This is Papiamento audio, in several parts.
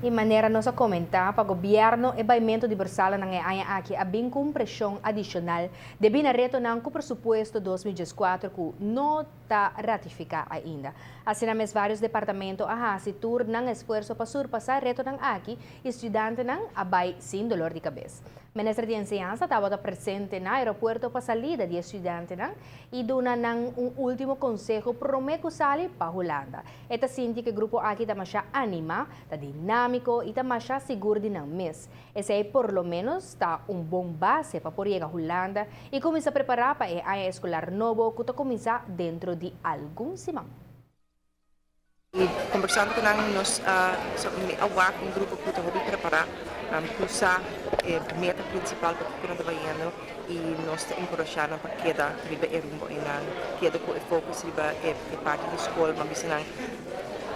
Di manera nos a comenta, pa gobierno e baimento di bursalanan e aña aki a bin cu un presion adicional debi na retonan cu presupuesto 2014 cu no ta ratifica ainda. Asina mes varios departamento a haci tur nan esfuerso pa surpasa e retonan aki y studiantenan a bay sin dolor di cabes. Minister di Enseñansa tabata presente na aeropuerto pa salida di studiantenan y duna nan un ultimo conseho prome cu sali pa Hulanda. E ta sinti cu e grupo aki ta masha anima, ta dinamico y ta masha sigur di nan mes. Esey por lo menos ta un bon base pa por yega Hulanda y cuminsa prepara pa e aña escolar nobo cu ta cuminsa dentro di algun siman. Y conversando cu nan, nos a wak un grupo cu ta hopi prepara, cu sa e meta principal pa cu nan ta bayendo y nos ta encurasha nan pa keda riba e rumbo y nan keda cu e focus riba e parti di scol, ma bisa nan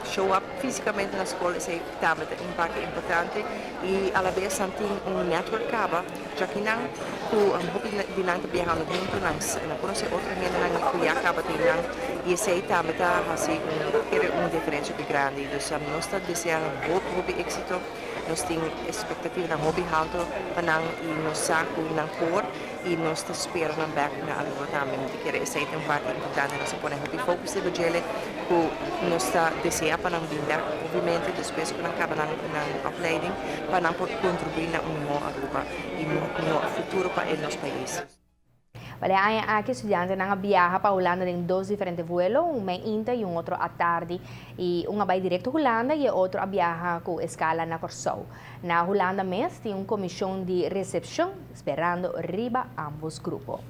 show up fisicamente na scol, esey tambe ta un parti importante y a la vez nan tin un network caba, ya cu nan cu hopi di nan ta viajando hunto, nan conoce otro hende nan cu ya caba tin nan y esey tambe ta haci un diferencia grandi. Dus nos ta deseando hopi, hopi exito, nos tin expectativa nan hopi halto pa nan y nos sa cu nan por y nos ta spera nan back na Aruba tambe. Mi ta kere esey ta un parti importante, nos a pone hopi focus riba djele cu nos ta desea pa nan bin back, obviamente, despues cu nan caba nan opleiding, pa nan por contribui na un miho Aruba y un miho futuro pa nos pais. Bale aña aki studiantenan a viaha pa Hulanda den dos diferente vuelo, un mainta y un otro atardi. Y un a bay directo Hulanda y otro a viaha cu escala na Corsou. Na Hulanda mes tin un comision di recepcion esperando riba ambos grupo.